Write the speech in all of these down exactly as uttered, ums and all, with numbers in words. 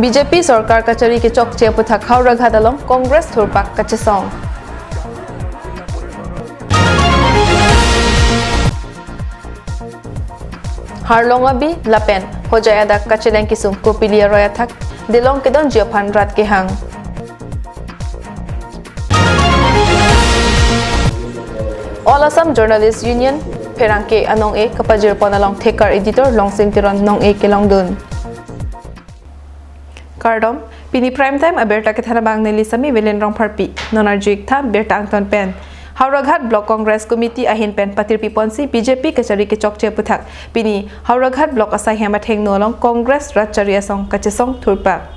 B J P sorkar kachari kechokche aputhak Howraghat along Congress thurpak kachesong. Harlong abi lapen hojai adak kacheleng kisung kopili aroi athak, delong kedonji aphan rat kehang. All Assam Journalist Union pherangke anong-e kapajirpon along thekar editor Longsing Teron nong-e kelongdun. Kardom, pini Prime Time abirta kethan abang neli sami Velen Rongpharpi, non arju-ik tha birta angton pen. Howraghat Block Congress Committee ahin pen patirpiponsi B J P kachari kechokche aputhak pini Howraghat Block asai hem athengno along Congress rat chari asong kachesong thurpak.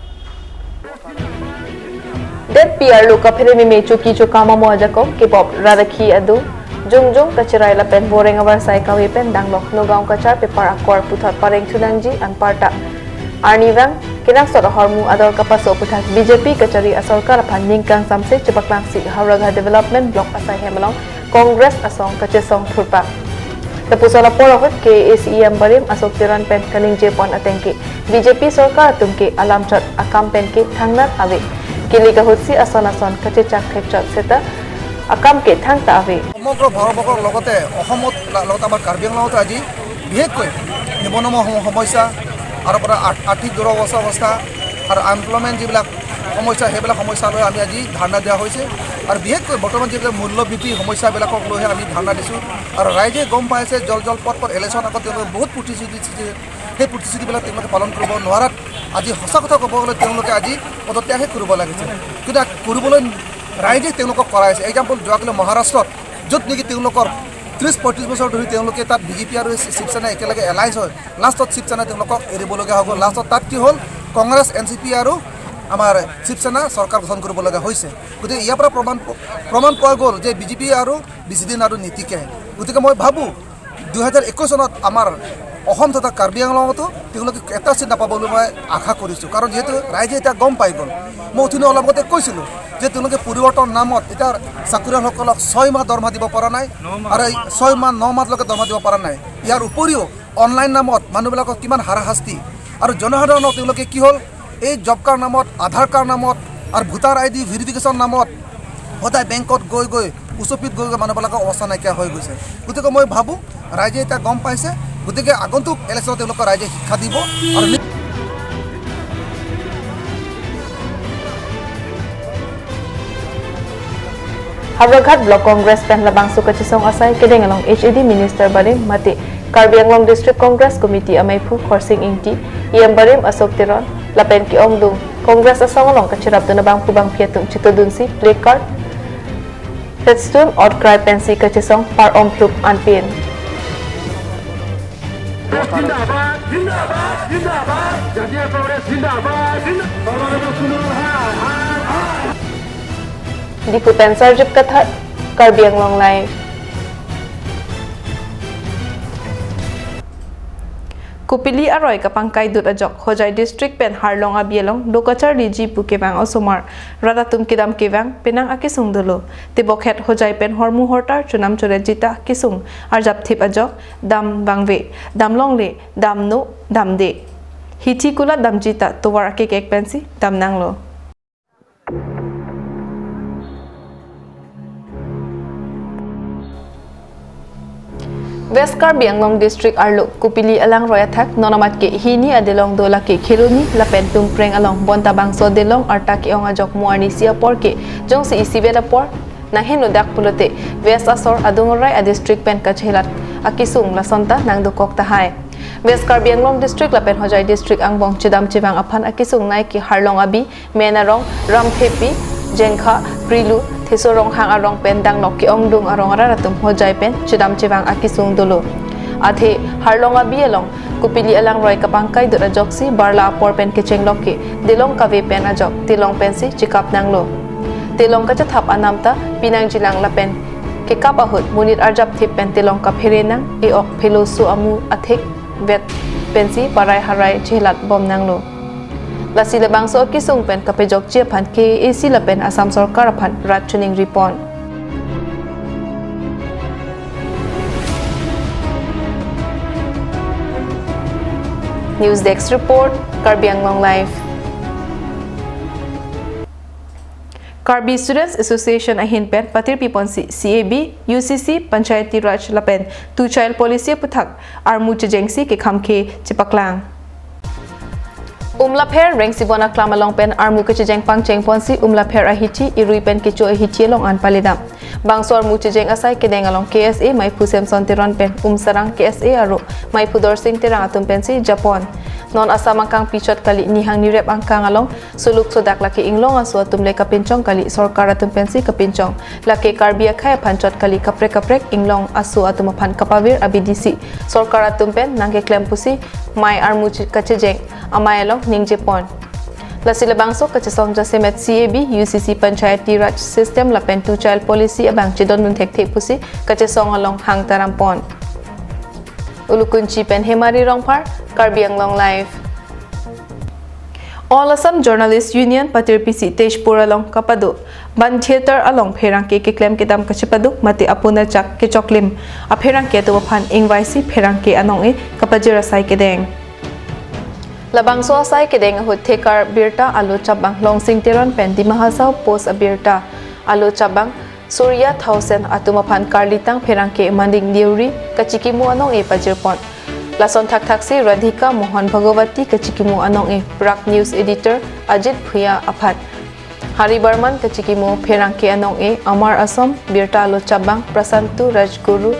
Det P R lo kaphere meme chuki chukam amo ajakong kepop radakhi adu jongjong kachirai lapen boreng avarsai kave pen danglok Nagaon kachar paper akor puthot pareng thunangji anparta arnivang kenangsot ahormu ador kapaso aputhak B J P kachari asorkar aphan ningkang samse chepaklangsi Howraghat Development Block asai hem along Congress asong kachesong thurpak. Lapuson apor ahut K A A C E M barim Ashok Teron pen kaningjepon ateng ke B J P sorkar atum ke alamchot akam pen ke thangnat ave. Kili kahutsi ason ason kachechak thekchot seta akam ke thangta ave. সমগ্ৰ ভাৰতবৰ্ষৰ লগতে অসমত লা- লগতে আমাৰ কাৰ্বি আংলঙতো আজি বিশেষকৈ নিবনুৱা সম- সমস্যা আৰু পৰা আৰ্থ- আৰ্থিক দুৰৱস্থা অৱস্থা আৰু আনএমপ্লয়মেণ্ট যিবিলাক সমস্যা, সেইবিলাক সমস্যা লৈ আমি আজি ধৰ্ণা দিয়া হৈছে। আৰু বিশেষকৈ বৰ্তমান যিবিলাক মূল্যবৃদ্ধি সমস্যাবিলাকক লৈহে আমি ধৰ্ণা দিছোঁ। আৰু ৰাইজে গম পাইছে, জল জল পথ পথ ইলেকশ্যন আগত তেওঁলোকে বহুত প্ৰতিশ্ৰুতি দিছে, সেই প্ৰতিশ্ৰুতিবিলাক তেওঁলোকে পালন কৰিব নোৱাৰাত আজি সঁচা কথা ক'ব গ'লে তেওঁলোকে আজি পদত্যাগহে কৰিব লাগিছে। কিন্তু কৰিবলৈ ৰাইজে তেওঁলোকক কৰাইছে। এক্সাম্পল, যোৱাকালি মহাৰাষ্ট্ৰত য'ত নেকি তেওঁলোকৰ ত্ৰিছ পঁয়ত্ৰিছ বছৰ ধৰি তেওঁলোকে তাত বি জে পি আৰু শি- শিৱসেনা একেলগে এলায়েন্স হয়, লাষ্টত শিৱসেনা তেওঁলোকক এৰিবলগীয়া হৈ গ'ল। লাষ্টত তাত কি হ'ল, কংগ্ৰেছ, এন চি পি আৰু আমাৰ শিৱসেনা চৰকাৰ গঠন কৰিবলগীয়া হৈছে। গতিকে ইয়াৰ পৰা প্ৰমাণ প- প্ৰমাণ পোৱা গ'ল যে বি জে পি আৰু বেছিদিন আৰু নিটিকে। গতিকে মই ভাবোঁ দুহেজাৰ একৈছ চনত আমাৰ অসম তথা কাৰ্বি আংলঙতো তেওঁলোকে এটা চিট নাপাব বুলি মই আশা কৰিছোঁ। কাৰণ যিহেতু ৰাইজে এতিয়া গম পাই গ'ল, মই উঠনি অলপ আগতে কৈছিলোঁ যে তেওঁলোকে পৰিৱৰ্তন নামত এতিয়া চাকৰিয়ালসকলক ছয় মাহ দৰমহা দিব পৰা নাই আৰু এই ছয় মাহ ন মাহলৈকে দৰমহা দিব পৰা নাই। ইয়াৰ উপৰিও অনলাইন নামত মানুহবিলাকক কিমান হাৰাশাস্তি আৰু জনসাধাৰণক তেওঁলোকে কি হ'ল, এই জব কাৰ্ড নামত, আধাৰ কাৰ্ড নামত আৰু ভোটাৰ আই ডি ভেৰিফিকেশ্যন নামত সদায় বেংকত গৈ গৈ, পোষ্ট অফিচত গৈ গৈ মানুহবিলাকৰ অৱস্থা নাইকিয়া হৈ গৈছে। গতিকে মই ভাবোঁ ৰাইজে এতিয়া গম পাইছে, গতিকে আগন্তুক ইলেকশ্যনত তেওঁলোকক ৰাইজে শিক্ষা দিব আৰু নি- Howraghat Block Congress pen labangso kachesong asai kedeng along H A D Minister barim mate Karbi Anglong District Congress Committee ameiphu Khorsing Ingti, E M barim Ashok Teron lapen ke-ongdung Congress asong along kacherapdun abangphu bangphi atum chitodunsi placard, festun, outcry pensi kachesong par-om phlup anpin. জিন্দাবাদ, জিন্দাবাদ, জিন্দাবাদ। জাতীয় কংগ্ৰেছ জিন্দাবাদ, জিন্দাবাদ। Diphu pen Sarjip Kathar, Karbi Anglong Live. Kopili aroi kapangkaidut ajok Hojai district pen Harlong abi along do kacharliji pu kevang osomar rat atum kedam kevang penang akesung dolo. Tebokhet Hojai pen hormu hortar chonam choret jita kesung arjapthip ajok dam vangve, dam longle, dam no, dam de. Hithi kulat damjita tovar akekek pensi damnanglo. West Karbi Anglong District arlo Kopili alangroi athak non amat ke hini adelong do lake Kheloni lapen Tumpreng along bonta bangso adelong arta ke-ong ajok mo arnisi apor ke jongsi isivet apor nanghenodak pulote West asor adung arei adistrict pen kachelat akesung lasonta nangdokok tahai. West Karbi Anglong District lapen Hojai District angbong chedam chevang aphan akesung nai ke Harlong abi, Men arong, Ramthepi, Jengkha, Prilu, Theso Ronghang arong pen danglok ke-ongdung arong arat atum Hojai pen chedam chevang akesung dolo. Athe Harlong abi along Kopili alangroi kapangkaidut ajoksi barla apor pen kechenglok ke delong kave pen ajok telong pensi chekap nanglo. Telong kachethap anam ta pinangjilang lapen kekap ahut monit arjapthip pen telong kaphere nang, e-ok pheloso amu athek vet pensi parai harai chelat bom nanglo. Lasi labangso akesung pen kapejokji aphan K A A C lapen Assam Sorkar aphan rat choningripon. News Desk Report, Karbi Anglong Live. Karbi Students Association ahin pen patirpi ponsi C A B, U C C, Panchayati Raj lapen Two Child Policy aputhak armu chejengsi kekhamkhe chepaklang. Umlapher Rengsibon Aklam along pen armu kechejeng pangcheng ponsi Umlapher ahithi, irui pen kecho ahithi along an palidam. Bangso armu chejeng asai kedeng along K S A Maiphu Semson Teron pen Umsarang K S A aro Maiphu Dorsing Terang atum pensi japon. Non Assam angkang pichot kali, nihang nirep angkang along suluk sodak lake inglong aso atum le kapinchong kali, sorkar atum pensi kapinchong. Lake Karbi akhei aphan chot kali, kaprek kaprek inglong aso atum aphan kapavir abidi si sorkar atum pen nangkeklem pusi mei armu che-, kachejeng amei along ningjepon. Lasi labangso kachesong jasemet C A B, U C C, Panchayati Raj System lapen Two Child Policy abang chedondun thekthe pusi kachesong along hang tarampon. Ulukunchi pen Hemari Rongphar, Karbi Anglong Live. All Assam Journalist Union patirpisi Tezpur along kapado Ban Theatre along pherangke keklem kedam kachepaduk mate apun achak kechoklim apherangke atum aphan ingvaisi pherangke anong-e kapajir asai kedeng. Labangso asai kedeng ahut thekar birta alo chabang Longsing Teron pen Dima Hasao Post abirta alo chabang Surya Thaosen atum aphan karlitang pherangke Manding Deuri kachikimu anong-e pajirpon. Lason thakthaksi Radhika Mohan Bhagawati kachikimu anong-e Prag News Editor Ajit Bhuya aphan, Hari Barman kachikimu pherangke anong-e Amar Asam birta alo chabang Prasantu Rajguru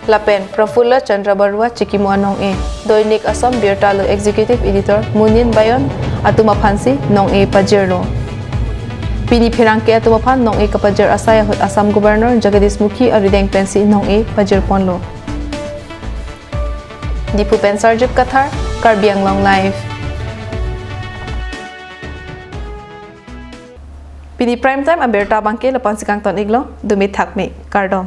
lapen Prafulla Chandra Barua chikimu anong-e Doinik Assam birta alo Executive Editor Munin Bayon atum aphansi nong-e pajirlo. Pini pherangke atum aphan nong-e kapajir asai ahut Assam Governor Jagadish Mukhi arideng pensi nong-e pajirponlo. Diphu pen Sarjip Kathar, Karbi Anglong Live. Pini Prime Time abirta abangke lapu-ansi kangton-iklo, dumi thakmi, kardom.